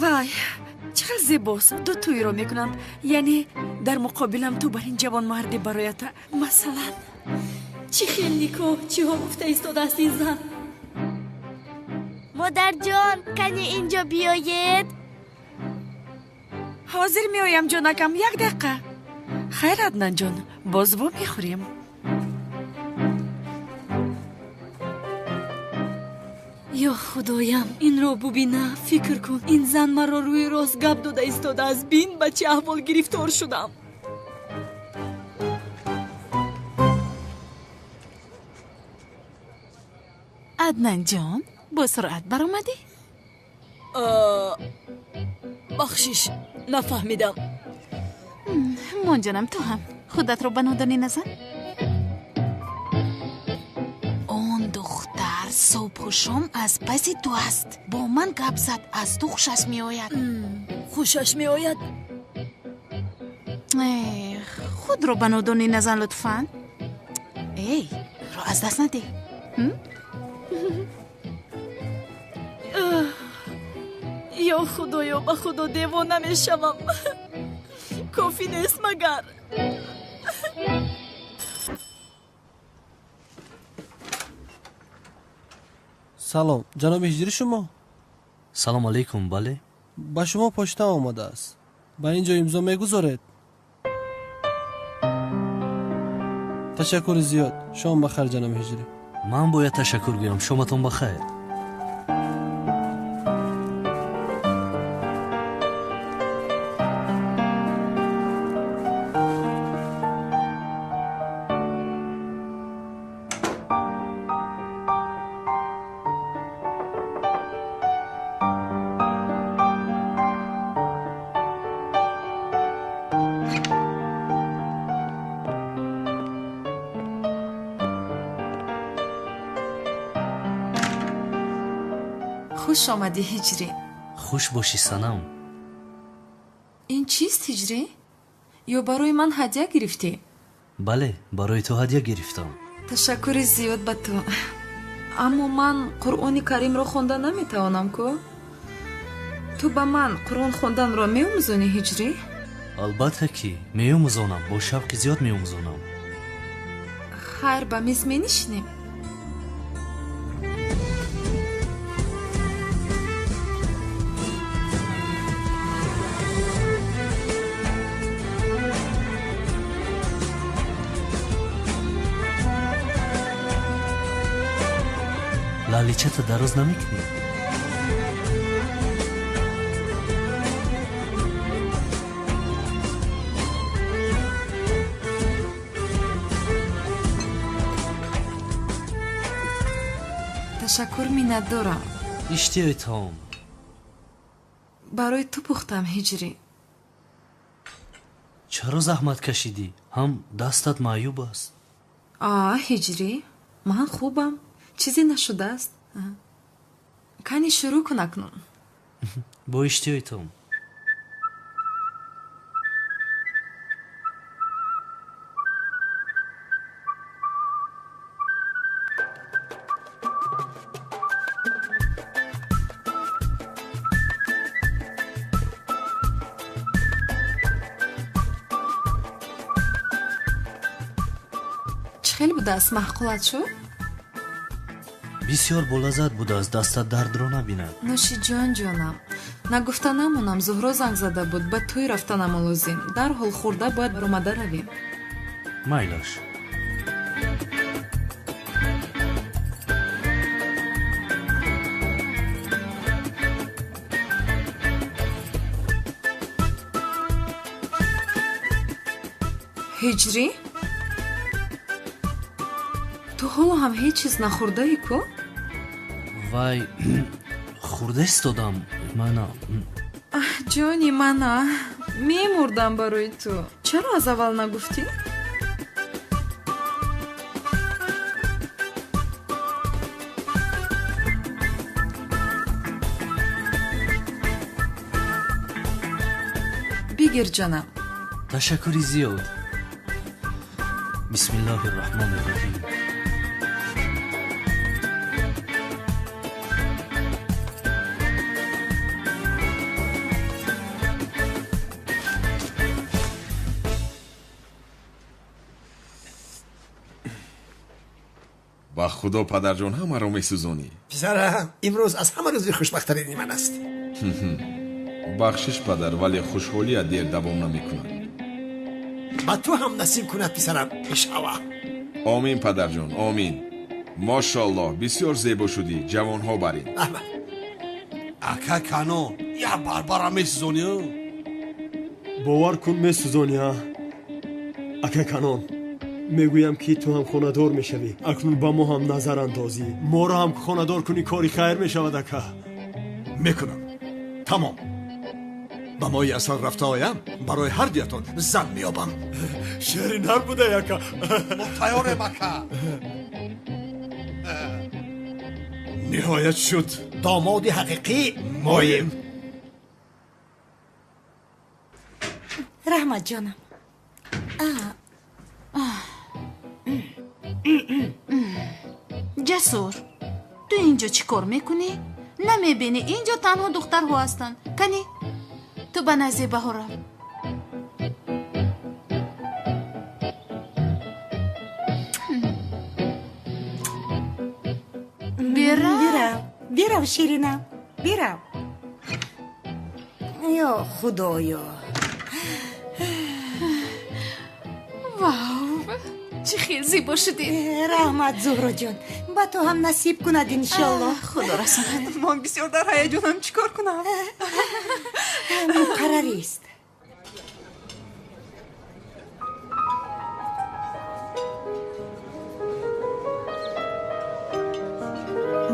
Вай, чӣ хел зебост, ду тӯйро мекунанд. Яъне дар муқобилам ту бар ин ҷавонмарде бароята, масалан. Чӣ хел никоҳ, чиҳо гуфта истодааст ин зан? Модарҷон, кане инҷо биёед. Ҳозир меоям, ҷонакам, як дақиқа. Хайр, Аднанҷон, боз во мехӯрем. Ё худоям, инро бубина, фикр кун. Ин зан маро рӯи рост гап дода истодааст. Бин, ба чӣ аҳвол гирифтор шудам. Аднанҷон, бо суръат баромадӣ? Бахшиш, нафаҳмидам. Мон ҷонам, ту ҳам худатро ба нодонӣ назан. Он духтар субҳу шом аз паси ту аст. Бо ман гап зад, аз ту хушаш меояд. Хушаш меояд? Худро ба нодонӣ назан лутфан. Эй, ро аз даст надеҳ. Ё худоё, ба худо девона мешавам. Кофӣ нест магар? Салом, ҷаноби Ҳиҷрӣ шумо? Салом алейкум, бале. Ба шумо почта омадааст. Ба ин ҷо имзо мегузоред? Ташаккури зиёд. Шом ба хайр, ҷаноби Ҳиҷрӣ. Ман бояд ташаккур гӯям. Шоматон ба хайр. Хуш омадӣ, Ҳиҷрӣ. Хуш бошӣ, санам. Ин чист, Ҳиҷрӣ? Ё барои ман ҳадя гирифтӣ? Бале, барои ту ҳадя гирифтам. Ташаккури зиёд ба ту. Аммо ман Қуръони Каримро хонда наметавонам ку. Ту ба ман Қуръон хонданро меомӯзонӣ, Ҳиҷрӣ? Албатта ки меомӯзонам, бо шавқи зиёд меомӯзонам. Хайр, ба миз менишинем. Лаличата дароз намекунӣ? Ташаккур, миннатдорам. Иштиҳои таом. Барои ту пухтам, Ҳиҷрӣ. Чаро заҳмат кашидӣ? Ҳам дастат маъюб аст. А, Ҳиҷрӣ, ман хубам. Чизе нашудааст. Кани шурӯъ кун акнун. Бо иштиҳои таом. Чӣ хел будааст? Маъқулат шуд? Бисёр болаззат будааст, дастат дардро набинад. Нӯши ҷон, ҷонам. Нагуфта намонам, Зуҳро занг зада буд, ба тӯй рафтанамо лозим. Дарҳол хӯрда бояд баромада равем. Майлаш. Ҳиҷрӣ? Ту ҳоло ҳам ҳеҷ чиз нахӯрдаӣ ку? Вай, хӯрда истодам. Мана. Аҳ, ҷони мана, мемурдам барои ту. Чаро аз аввал нагуфтӣ? Бигир, ҷанам. Ташаккури зиёд. Бисмиллоҳи рраҳмони рраҳим. Ба худо, падарҷон, ҳамаро месӯзонӣ. Писарам, имрӯз аз ҳама рӯзи хушбахттарини ман аст. Бахшиш, падар, вале хушҳолият дер давом намекунад. Ба ту ҳам насиб кунад, писарам, иншаллоҳ. Омин, падарҷон, омин. Мошоаллоҳ, бисёр зебо шудӣ, ҷавонҳо барин. Раҳмат. Ака Канон, як барбара месӯзонӣ? Бовар кун, месӯзонӣ, а? Ака Канон, мегӯям ки ту ҳам хонадор мешавӣ. Акнун ба мо ҳам назар андозӣ. Моро ҳам хонадор кунӣ, кори хайр мешавад, ака. Мекунам. Тамом. Ба моҳи асал рафта оям, барои ҳар дуятон зан меёбам. Шери нар буда, ака. Мо тайёрем, ака. Ниҳоят шуд. Домоди ҳақиқӣ моем. Раҳмат, ҷонам. Ҷасур, ту инҷо чӣ кор мекунӣ? Намебинӣ, инҷо танҳо духтарҳо ҳастанд. Кани, ту ба назди Баҳор рав. Бирав. Бирав, бирав, Ширинам, бирав. Ё Худоё! Вау, чӣ хел зебо шудӣ! Раҳмат, Зуҳроҷон, ба ту ҳам насиб кунад, иншоллоҳ. Худо расонад. Ман бисёр дар ҳаяҷонам, чӣ кор кунам? Муқаррарист.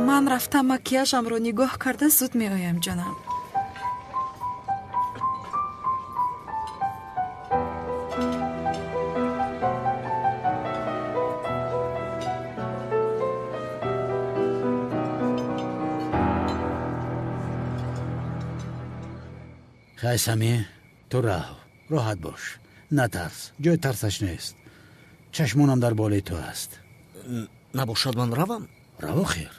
Ман рафта макияжамро нигоҳ карда зуд меоям, ҷонам. Хай, Сами, ту рав, роҳат бош, натарс, ҷои тарсаш нест. Чашмонам дар болои ту аст. Набошад, ман равам? Рав, охир.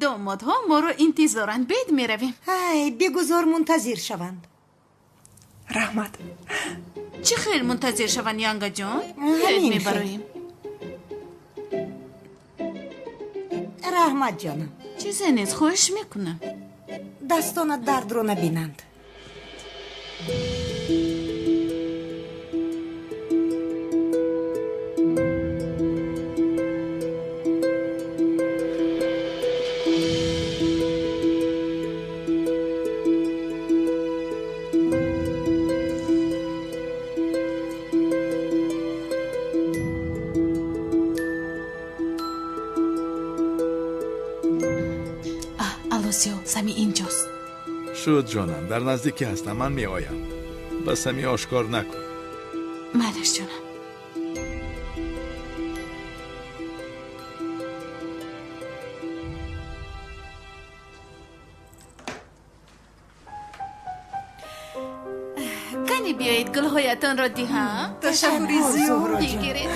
Домодҳо моро интизоранд, бед меравем. Ай, бигузор мунтазир шаванд. Раҳмат. Чӣ хел мунтазир шаванд, янгаҷон? Бед мебароем. Раҳмат, ҷонам. Чизе нест, хоҳиш мекунам. Дастонат дардро набинанд. Сами инҷост. Шуд, ҷонам, дар наздикӣ ҳастам, ман меоям. Ба Сами ошкор накун. Майлаш, ҷонам. Кани биёед гулҳоятонро диҳам. Ташаккури зиёд. Бигиред.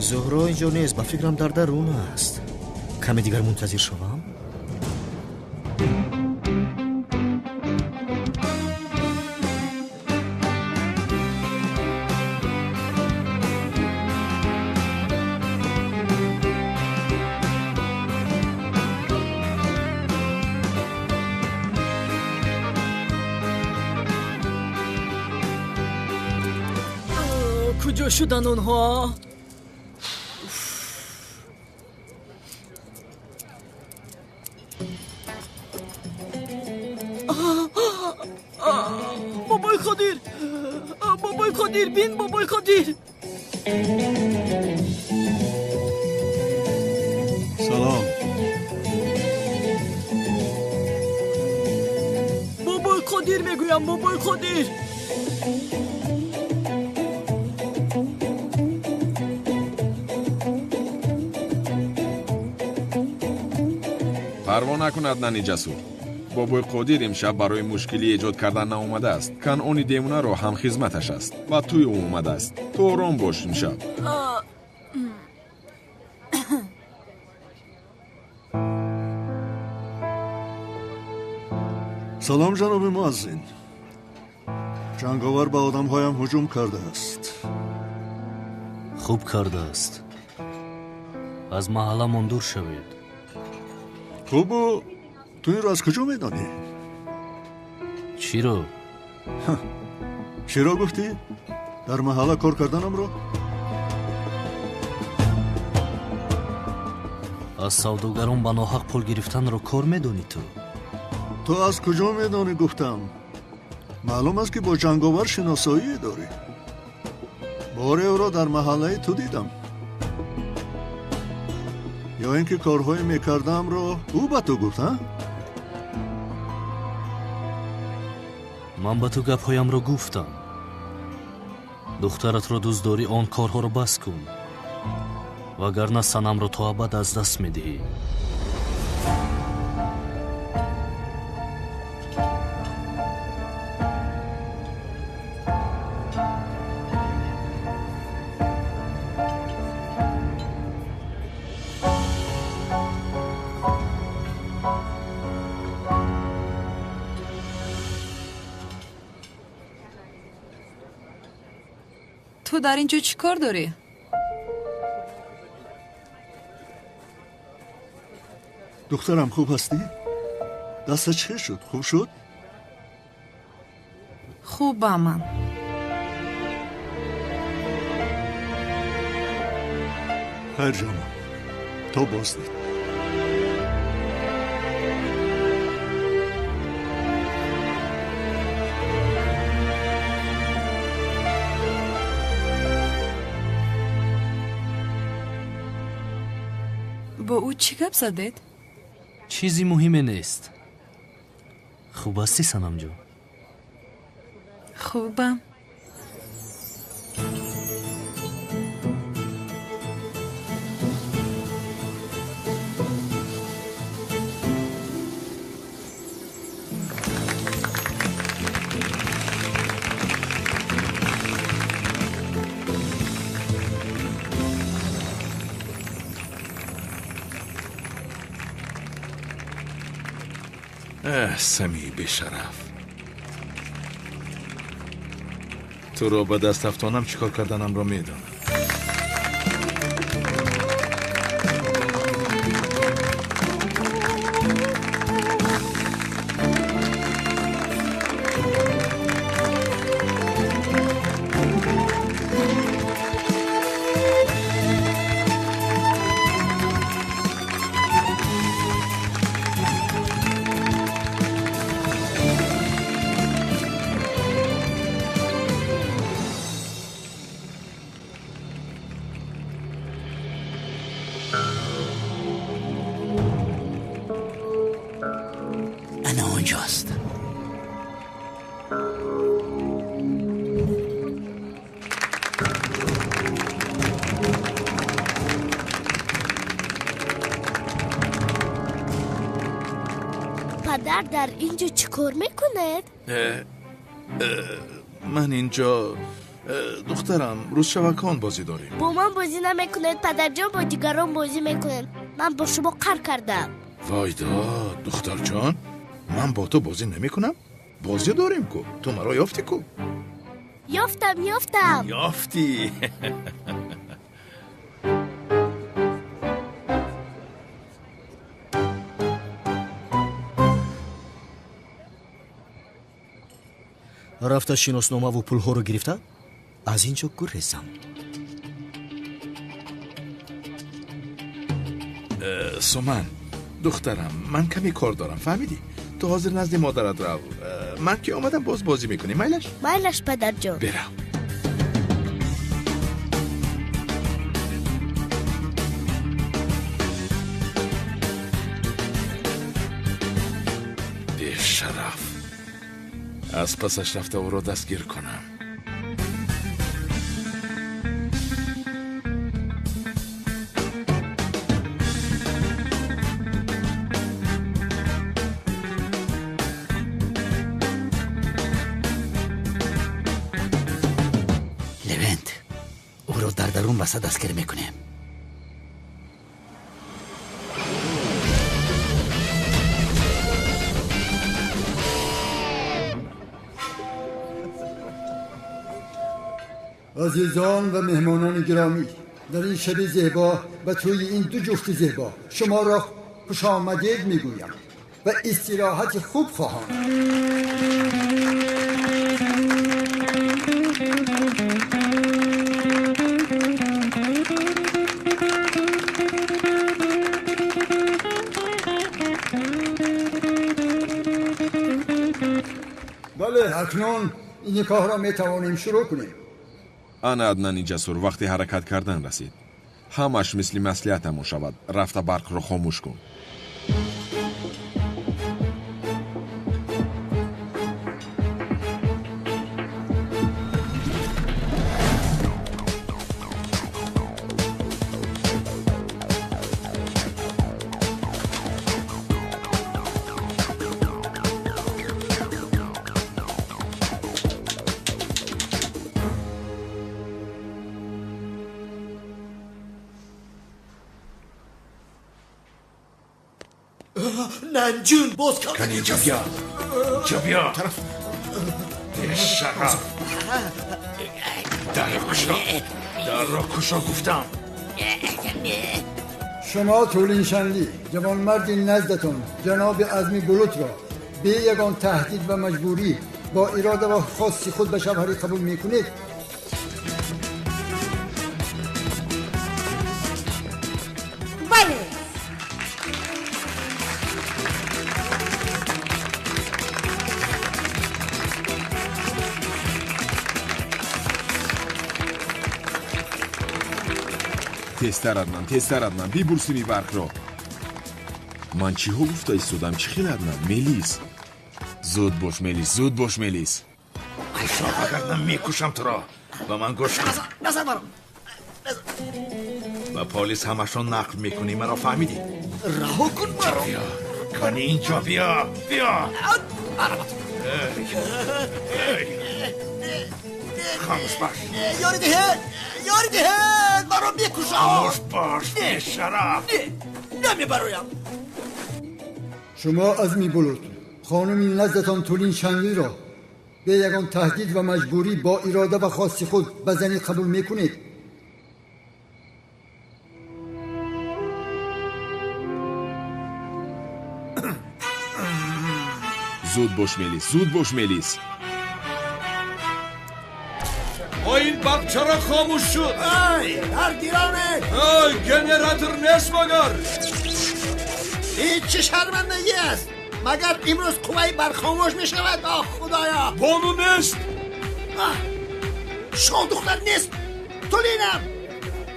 Зуҳро инҷо нест, ба фикрам дар дарун аст. Каме дигар мунтазир шавам? Куҷо шуданд онҳо? Бобои Қодир! Бобои Қодир, бин, бобои Қодир! Салом. Бобои Қодир мегӯям, бобои Қодир! Парво накунад, нани Ҷасур. Бобои Қодир имшаб барои мушкилӣ эҷод кардан наомадааст. Канъони девонаро ҳам хизматаш аст ва тӯи ӯ омадааст. Ту ором бош имшаб. Салом, ҷаноби муаззин. Ҷанговар ба одамҳоям ҳуҷум кардааст. Хуб кардааст. Аз маҳалламон дур шавед. Хубу ту инро аз куҷо медонӣ? Чиро? Чиро гуфтӣ? Дар маҳалла кор карданамро? Аз савдогарон ба ноҳақ пул гирифтанро кор медонӣ ту? Ту аз куҷо медонӣ гуфтам? Маълум аст, ки бо ҷанговар шиносоие дорӣ. Боре ӯро дар маҳаллаи ту дидам. Ё ин ки корҳое мекардаамро ӯ ба ту гуфт, а? Ман ба ту гапҳоямро гуфтам. Духтаратро дӯст дорӣ, он корҳоро бас кун, вагарна Санамро то абад аз даст медиҳӣ. Ту дар ин ҷо чӣ кор дорӣ? Духтарам, хуб ҳастӣ? Дастат чӣ шуд? Хуб шуд? Хубам ман. Хайр, ҷонам, то боздид. Бо ӯ чӣ гап задед? Чизи муҳиме нест. Хуб ҳастӣ, Санамҷон? Хубам. Сами бешараф, туро ба даст афтонам чӣ кор карданамро медонам. Ана онҷост. Падар дар ин ҷо чӣ кор мекунед? Ман ин ҷо, духтарам, рӯзшавакон бозӣ дорем. Бо ман бозӣ намекунед, падарҷон, бо дигарон бозӣ мекунед. Ман бо шумо қар кардам. Войдод, духтарҷон, ман бо ту бозӣ намекунам. Бозӣ дорем ку. Ту маро ёфтӣ ку? Ёфтам, ёфтам. Ёфтӣ. Рафта шиносномаву пулҳоро гирифта аз ин ҷо гурезам. Суман, духтарам, ман каме кор дорам, фаҳмидӣ? Ту ҳозир назди модарат рав. Ман ки омадам, боз бозӣ мекунем. Майлаш? Майлаш, падарҷон. Бирав. Бешараф, аз пасаш рафта ӯро дастгир кунам. Левент, ӯро дар дарун баста дастгир мекунем. Азизон ва меҳмонони гиромӣ, дар ин шаби зебо ба тӯи ин ду ҷуфти зебо шуморо хушомадед мегӯям ва истироҳати хуб хоҳам. Бале, акнун ин никоҳро метавонем шурӯъ кунем. Ана Аднани ҷасур, вақти ҳаракат кардан расид. Ҳамаш мисли маслиҳатамон шавад. Рафта барқро хомӯш кун. Нанҷун, боз кани инҷа бия, инҷа бия. Бешараф, дарро кушо, дарро кушо гуфтам. Шумо Тулин Шанли, ҷавонмарди наздатон ҷаноби Азми Булутро бе ягон таҳдид ва маҷбурӣ бо ирода ва хости худ ба шавҳарӣ қабул мекунед? Бале. Тезтар, Аднан, тезтар, Аднан, бибур сими барқро. Ман чиҳо гуфта истодам? Чӣ хел, Аднан? Мелис, зуд бош, Мелис, зуд бош, Мелис. Кушо, вагарна мекушам туро. Ба ман гӯш кун. Ба полис ҳамашон нақл мекунӣ, маро фаҳмидӣ? Раҳо кун маро. Кани инҷо биё, биё. Хомӯш бош. Ёри диҳед, ёри диҳед, маро мекушад. Хомӯш бош, бешараф. Намебароям. Шумо Азми Булут, хонуми наздатон Тулин Шанлиро бе ягон таҳдид ва маҷбурӣ бо ирода ва хости худ ба занӣ қабул мекунед? Зуд бош, Мелис, зуд бош, Мелис. Ин барқ чаро хомӯш шуд? Ай, дар гиронед! Ай, генератор нест магар? Ин чӣ шармандагӣ аст? Магар имрӯз қувваи барқ хомӯш мешавад? Оҳ, худоё! Бону нест! Шоҳдухтар нест! Тулинам!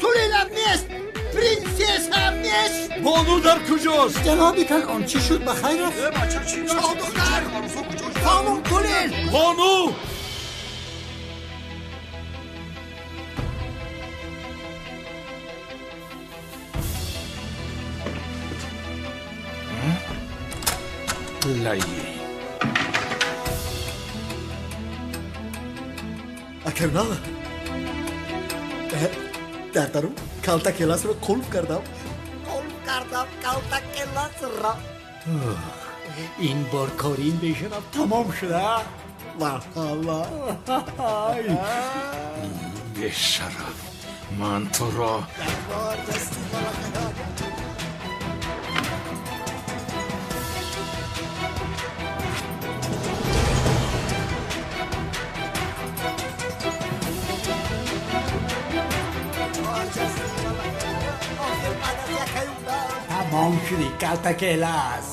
Тулинам нест! Принсессам нест! Бону дар куҷост? Ҷаноби Канъон, чӣ шуд? Ба хайр аст? Шоҳдухтар! Хонум Тулин! Бону! Лайи. Акарнал, дар дарун калта келасро қулф кардам. Қулф кардам калта келасро. Ин бор кори ин бешараф тамом шуда. Валло. Бешараф, ман туро. Тамом шуди, калта келас.